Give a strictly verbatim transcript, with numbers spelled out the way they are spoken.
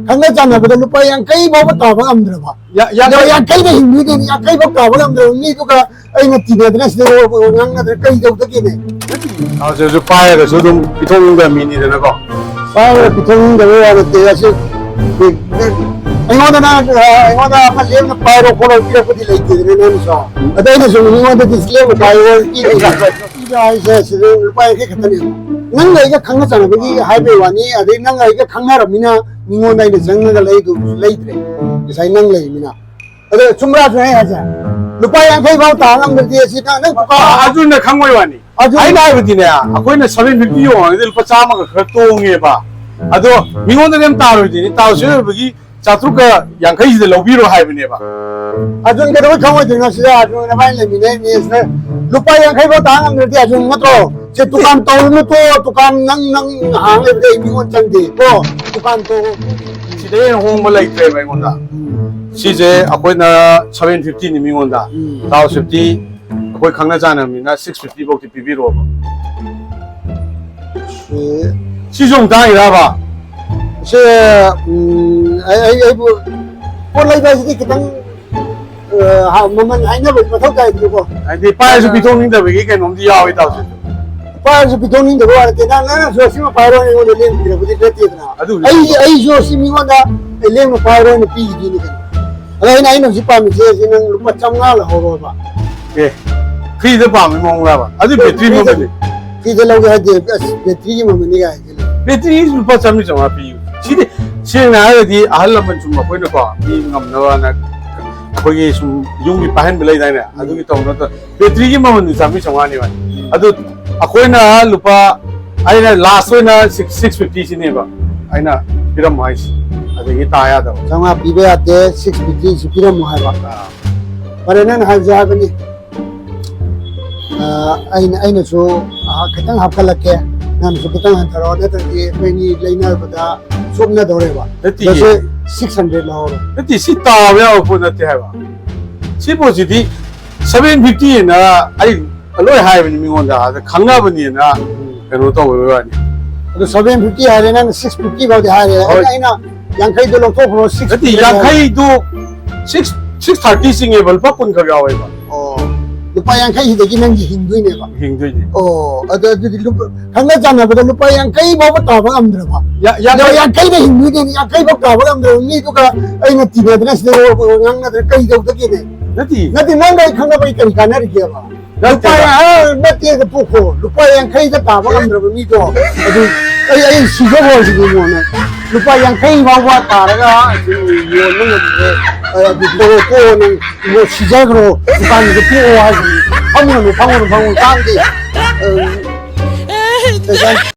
ꯈꯪꯅ ꯆꯥꯟꯅꯕꯗ ꯂꯨꯄꯥ ꯌꯥꯡꯈꯩ ꯐꯥꯎꯕ ꯇꯥꯕ ꯉꯝꯗ꯭ꯔꯕ, ꯌꯥ- ꯌꯥꯡꯈꯩ- ꯂꯨꯄꯥ ꯌꯥꯡꯈꯩꯗ ꯍꯤꯡꯕꯤꯗꯦꯅꯦ, ꯌꯥꯡꯈꯩ ꯐꯥꯎ ꯇꯥꯕ ꯉꯝꯗ꯭ꯔꯕ ꯃꯤꯗꯨꯒ ꯑꯩꯅ ꯇꯤꯟꯅꯗꯅ ꯁꯤꯗ ꯉꯥꯡꯅꯗꯅ ꯀꯔꯤ ꯇꯧꯗꯒꯦꯅꯦ? ꯍꯧꯖꯤꯛꯁꯨ ꯄꯥꯏꯔꯒꯁꯨ ꯑꯗꯨꯝ ꯄꯤꯊꯣꯛꯅꯤꯡꯗꯕ ꯃꯤꯅꯤꯗꯅꯀꯣ꯫ ꯄꯥꯏꯔꯒ ꯄꯤꯊꯣꯛꯅꯤꯡꯗꯕ ꯋꯥ ꯅꯠꯇꯦ꯫ ꯑꯁꯤ ꯑꯩꯉꯣꯟꯗ ꯅꯪ ꯑꯩꯉꯣꯟꯗ ꯑꯃ ꯂꯦꯝꯅ ꯄꯥꯏꯔꯣ ꯈꯣꯠꯂꯣ ꯄꯤꯔꯛꯄꯗꯤ ꯂꯩꯇꯦꯗꯅ ꯅꯪꯒꯤꯁꯨ꯫ ꯑꯗ ꯑꯩꯅ ꯁꯨꯝ ꯃꯤꯉꯣꯟꯗꯗꯤ ꯂꯦꯝꯅ ꯄꯥꯏꯔꯣ ꯄꯤꯔꯛꯏ꯫ ꯄꯤꯕ ꯍꯥꯏꯁꯦ ꯁꯤꯗ ꯂꯨꯄꯥ ꯌꯥꯡꯈꯩ ꯈꯛꯇꯅꯦ꯫ ꯅꯪꯒ ꯑꯩꯒ ꯈꯪꯅ ꯆꯥꯟꯅꯕꯒꯤ ꯍꯥꯏꯕꯩ ꯋꯥꯅꯤ꯫ ꯑꯗꯩ ꯅꯪꯒ ꯑꯩꯒ ꯈꯪꯅꯔꯕꯅꯤꯅ ꯃꯤꯉꯣꯟꯗ ꯑꯩꯅ ꯆꯪꯉꯒ ꯂꯩꯗꯧꯕꯁꯨ ꯂꯩꯇ꯭ꯔꯦ꯫ ꯉꯁꯥꯏ ꯅꯪ ꯂꯩꯔꯤꯃꯤꯅ꯫ ꯑꯗꯣ ꯆꯨꯝꯕ꯭ꯔꯥꯁꯨ ꯑꯩ ꯍꯥꯏꯁꯦ, ꯂꯨꯄꯥ ꯌꯥꯡꯈꯩ ꯐꯥꯎ ꯇꯥ ꯉꯝꯗ꯭ꯔꯗꯤ ꯑꯁꯤ ꯅꯪ ꯅꯪ ꯗꯨꯀꯥꯟ ꯑꯥ, ꯑꯗꯨꯅ ꯈꯪꯕꯩ ꯋꯥꯅꯤ꯫ ꯑꯗꯨ- ꯑꯩꯅ ꯍꯥꯏꯕꯗꯤꯅꯦ, ꯑꯩꯈꯣꯏꯅ ꯁꯚꯦꯟ ꯐꯤꯐꯇꯤ ꯌꯣꯡꯉꯒꯗꯤ ꯂꯨꯄꯥ ꯆꯥꯝꯃꯒ ꯈꯔ ꯇꯣꯡꯉꯦꯕ꯫ ꯑꯗꯣ ꯃꯤꯉꯣꯟꯗꯗꯤ ꯌꯥꯝ ꯇꯥꯔꯣꯏꯗꯣꯏꯅꯤ, ꯇꯥꯔꯁꯨ ꯑꯣꯏꯕꯒꯤ ꯆꯥꯇ꯭ꯔꯨꯛꯀ ꯌꯥꯡꯈꯩꯁꯤꯗ ꯂꯧꯕꯤꯔꯣ ꯍꯥꯏꯕꯅꯦꯕ꯫ ꯑꯗꯨꯅ ꯀꯩꯗꯧꯕꯩ ꯈꯪꯉꯣꯏꯗꯣꯏꯅꯣ? ꯁꯤꯗ ꯑꯗꯨ ꯅꯕꯥꯅꯤ ꯂꯩꯃꯤꯟꯅꯩꯅꯦ, ꯁꯤꯗ ꯂꯨꯄꯥ ꯌꯥꯡꯈꯩ ꯐꯥꯎ ꯇꯥ ꯉꯝꯗ꯭ꯔꯗꯤ ꯑꯗꯨ ꯅꯠꯇ꯭ꯔꯣ? ꯁꯦ, ꯗꯨꯀꯥꯟ ꯇꯧꯔꯨꯅꯨ, ꯇꯣ, ꯗꯨꯀꯥꯟ ꯅꯪ ꯅꯪ ꯍꯥꯡ ꯂꯩꯕꯗ ꯑꯩ ꯃꯤꯉꯣꯟ ꯆꯪꯗꯦ ꯀꯣ꯫ ꯗꯨꯀꯥꯟ ꯇꯣ꯫ ꯁꯤꯗꯩ ꯍꯦꯟꯅ ꯍꯣꯡꯕ ꯂꯩꯇ꯭ꯔꯦꯕ ꯑꯩꯉꯣꯟꯗ꯫ ꯁꯤꯁꯦ ꯑꯩꯈꯣꯏꯅ ꯁꯚꯦꯟ ꯐꯤꯐꯇꯤꯅꯤ ꯃꯤꯉꯣꯟꯗ, ꯇꯥꯎ ꯐꯤꯐꯇꯤ ꯑꯩꯈꯣꯏ ꯈꯪꯅ ꯆꯥꯟꯅꯕꯅꯤꯅ ꯁꯤꯛꯁ ꯐꯤꯐꯇꯤ ꯐꯥꯎꯗꯤ ꯄꯤꯕꯤꯔꯣꯕ꯫ ꯁꯤ- ꯁꯤꯁꯨ ꯑꯃꯨꯛ ꯇꯥꯡꯉꯤꯔꯕ? ꯁꯦ, ꯎꯝ, ꯑꯩ ꯑꯩ- ꯑꯩꯕꯨ ꯄꯣꯠ ꯂꯩꯕ ꯍꯥꯏꯁꯤꯗꯤ ꯈꯤꯇꯪ, ꯑ, ꯍꯥ- ꯃꯃꯜ ꯍꯥꯏꯅꯕꯒꯤ ꯃꯊꯧ ꯇꯥꯏꯗꯅꯀꯣ꯫ ꯍꯥꯏꯗꯤ ꯄꯥꯏꯔꯁꯨ ꯄꯤꯊꯣꯛꯅꯤꯡꯗꯕꯒꯤ ꯀꯩꯅꯣꯝꯗꯤ ꯌꯥꯎꯋꯦ ꯇꯥꯎꯁꯦ꯫ ꯄꯥꯏꯔꯁꯨ ꯄꯤꯊꯣꯛꯅꯤꯡꯗꯕ ꯋꯥ ꯅꯠꯇꯦ꯫ ꯅꯪ ꯅꯪꯅꯁꯨ ꯑꯁꯤꯃ ꯄꯥꯏꯔꯣ ꯑꯩꯉꯣꯟꯗ ꯂꯦꯝꯈꯤꯗ꯭ꯔꯕꯨꯗꯤ ꯅꯠꯇꯦꯗꯅ꯫ ꯑꯗꯨꯕꯨꯗꯤ ꯑꯩ ꯑꯩꯁꯨ ꯑꯁꯤ ꯃꯤꯉꯣꯟꯗ ꯑꯩ ꯂꯦꯝꯅ ꯄꯥꯏꯔꯣ ꯍꯥꯏꯅ ꯄꯤꯈꯤꯗꯣꯏꯅꯤ ꯀꯩꯅꯣ꯫ ꯑꯗꯣ ꯑꯩꯅ ꯑꯩꯅ ꯍꯧꯖꯤꯛ ꯄꯥꯝꯃꯤꯁꯦ ꯑꯁꯤ ꯅꯪ ꯂꯨꯄꯥ ꯆꯥꯝꯃꯉꯥ ꯂꯧꯍꯧꯔꯣꯕ꯫ ꯑꯦ, ꯐ꯭ꯔꯤꯗ ꯄꯥꯝꯃꯤ ꯃꯑꯣꯡꯂꯕ? ꯑꯗꯨ ꯕꯦꯇ꯭ꯔꯤ ꯃꯃꯜꯗꯤ? ꯐ꯭ꯔꯤꯗ ꯂꯧꯒꯦ ꯍꯥꯏꯗꯦ꯫ ꯑꯁ, ꯕꯦꯇ꯭ꯔꯤꯒꯤ ꯃꯃꯜꯅꯤ ꯀꯥꯏ ꯍꯥꯏꯖꯤꯜꯂꯦ꯫ ꯕꯦꯇ꯭ꯔꯤ ꯂꯨꯄꯥ ꯆꯥꯝꯃꯔꯤ ꯆꯥꯝꯃꯉꯥ ꯄꯤꯌꯨ꯫ ꯁꯤꯗꯤ ꯁꯦꯡꯅ ꯍꯥꯏꯔꯒꯗꯤ ꯑꯍꯜ ꯂꯃꯟ ꯁꯨꯝ ꯑꯩꯈꯣꯏꯅꯀꯣ, ꯃꯤ ꯉꯝꯅꯕꯅ ꯑꯩꯈꯣꯏꯒꯤ ꯁꯨꯝ ꯌꯨꯝꯒꯤ ꯄꯥꯏꯍꯟꯕ ꯂꯩꯗꯥꯏꯅꯦ, ꯑꯗꯨꯒꯤ ꯇꯧꯅ ꯅꯠꯇ꯭ꯔꯣ? ꯕꯦꯇ꯭ꯔꯤꯒꯤ ꯃꯃꯜꯗꯤ ꯆꯥꯝꯃꯔꯤ ꯆꯥꯝꯃꯉꯥꯅꯦꯕ꯫ ꯑꯗꯨ ꯑꯩꯈꯣꯏꯅ ꯂꯨꯄꯥ, ꯑꯩꯅ ꯂꯥꯁ ꯑꯣꯏꯅ ꯁꯤꯛꯁ ꯁꯤꯛꯁ ꯐꯤꯐꯇꯤ ꯁꯤꯅꯦꯕ ꯑꯩꯅ ꯄꯤꯔꯝꯃꯣ ꯍꯥꯏꯁꯦ꯫ ꯑꯗꯒꯤ ꯇꯥ ꯌꯥꯗꯕ꯫ ꯆꯥꯝꯃꯉꯥ ꯄꯤꯕ ꯌꯥꯗꯦ, ꯁꯤꯛꯁ ꯐꯤꯐꯇꯤ ꯁꯤ ꯄꯤꯔꯝꯃꯣ ꯍꯥꯏꯕ꯫ ꯐꯔꯦ, ꯅꯪꯅ ꯍꯥꯏꯕꯁꯦ ꯍꯥꯏꯕꯅꯤ꯫ ꯑ, ꯑꯩꯅ ꯑꯩꯅꯁꯨ, ꯑ, ꯈꯤꯇꯪ ꯍꯥꯞꯀꯠꯂꯛꯀꯦ, ꯅꯪꯁꯨ ꯈꯤꯇꯪ ꯍꯟꯊꯔꯛꯑꯣ, ꯅꯠꯇ꯭ꯔꯗꯤ ꯑꯩꯈꯣꯏꯅꯤ ꯂꯩꯅꯕꯗ ꯆꯣꯞꯅꯗꯧꯔꯦꯕ꯫ ꯅꯠꯇꯤꯌꯦ꯫ ꯃꯁꯤ ꯁꯤꯛꯁ ꯍꯟꯗ꯭ꯔꯦꯗ ꯂꯧꯍꯧꯔꯣ꯫ ꯅꯠꯇꯦ, ꯁꯤ ꯇꯥꯕ ꯌꯥꯕ ꯄꯣꯠ ꯅꯠꯇꯦ ꯍꯥꯏꯕ꯫ ꯁꯤ ꯄꯣꯠꯁꯤꯗꯤ ꯁꯚꯦꯟ ꯐꯤꯐꯇꯤ ꯑꯅ ꯑꯩ ꯂꯣꯏ ꯍꯥꯏꯕꯅꯤ ꯃꯤꯉꯣꯟꯗ, ꯑꯗ ꯈꯪꯅꯕꯅꯤꯅ ꯀꯩꯅꯣ ꯇꯧꯕꯩ ꯋꯥꯅꯤ꯫ ꯑꯗꯨ ꯁꯚꯦꯟ ꯐꯤꯐꯇꯤ ꯍꯥꯏꯔꯦ, ꯅꯪꯅ ꯁꯤꯛꯁ ꯐꯤꯐꯇꯤ ꯐꯥꯎꯗꯤ ꯍꯥꯏꯔꯦ꯫ ꯍꯣꯏ꯫ ꯑꯩꯅ ꯌꯥꯡꯈꯩꯗꯣ ꯂꯧꯊꯣꯛꯈ꯭ꯔꯣ, ꯁꯤꯛꯁ ꯅꯠꯇꯦ, ꯌꯥꯡꯈꯩꯗꯣ ꯁꯤꯛꯁ ꯁꯤꯛꯁ ꯊꯥꯔꯇꯤ ꯆꯤꯡꯉꯦꯕ, ꯂꯨꯄꯥ ꯀꯨꯟ ꯈꯛ ꯌꯥꯎꯋꯦꯕ꯫ ꯑꯣ, ꯂꯨꯄꯥ ꯌꯥꯡꯈꯩꯁꯤꯗꯒꯤ ꯅꯪꯒꯤ ꯍꯤꯡꯗꯣꯏꯅꯦꯕ꯫ ꯍꯤꯡꯗꯣꯏꯅꯦ꯫ ꯑꯣ, ꯑꯗꯣ ꯑꯗꯨꯗꯤ ꯂꯨꯄꯥ, ꯈꯪꯅ ꯆꯥꯟꯅꯕꯗ ꯂꯨꯄꯥ ꯌꯥꯡꯈꯩ ꯐꯥꯎꯕ ꯇꯥꯕ ꯉꯝꯗ꯭ꯔꯕ? ꯌꯥ- ꯌꯥꯡꯈꯩ- ꯂꯨꯄꯥ ꯌꯥꯡꯈꯩꯗ ꯍꯤꯡꯗꯣꯏꯅꯦ, ꯌꯥꯡꯈꯩ ꯐꯥꯎ ꯇꯥꯕ ꯉꯝꯗ꯭ꯔꯕ ꯃꯤꯗꯨꯒ ꯑꯩꯅ ꯇꯤꯟꯅꯗꯅ ꯁꯤꯗ ꯉꯥꯡꯅꯗꯅ ꯀꯩ ꯇꯧꯗꯒꯦꯅꯦ? ꯅꯠꯇꯦ꯫ ꯅꯠꯇꯦ, ꯅꯪꯒ ꯑꯩ ꯈꯪꯅꯕ ꯑꯩ ꯀꯔꯤ ꯀꯥꯟꯅꯔꯤꯒꯦꯕ? ꯅꯠꯇꯦ꯫ ꯂꯨꯄꯥ ꯌꯥ-, ꯅꯠꯇꯦꯗ, ꯇꯣꯛꯈꯣ꯫ ꯂꯨꯄꯥ ꯌꯥꯡꯈꯩꯗ ꯇꯥꯕ ꯉꯝꯗ꯭ꯔꯕ ꯃꯤꯗꯣ ꯑꯗꯨ ꯑꯩ, ꯑꯩ ꯁꯤꯖꯈ꯭ꯔꯣ ꯍꯥꯏꯁꯤꯅꯦ ꯏꯕꯨꯡꯉꯣ ꯅꯪ꯫ ꯂꯨꯄꯥ ꯌꯥꯡꯈꯩ ꯐꯥꯎꯕ ꯇꯥꯔꯒ ꯑꯗꯨ ꯌꯣꯟꯕ ꯉꯝꯗ꯭ꯔꯦ꯫ ꯑ, ꯑꯗꯨ ꯇꯣꯛꯑꯣ, ꯇꯣꯛꯑꯣ ꯅꯪ꯫ ꯏꯕꯨꯡꯉꯣ ꯁꯤꯖꯈ꯭ꯔꯣ꯫ ꯗꯨꯀꯥꯟꯗꯨꯗ ꯇꯣꯛꯑꯣ ꯍꯥꯏꯁꯤꯅꯦ꯫ ꯐꯝꯒꯅꯨ, ꯐꯝꯒꯅꯨ, ꯐꯝꯒꯅꯨ꯫ ꯀꯥꯟꯗꯦ꯫ ꯑ, ꯀꯩꯀꯥꯟ-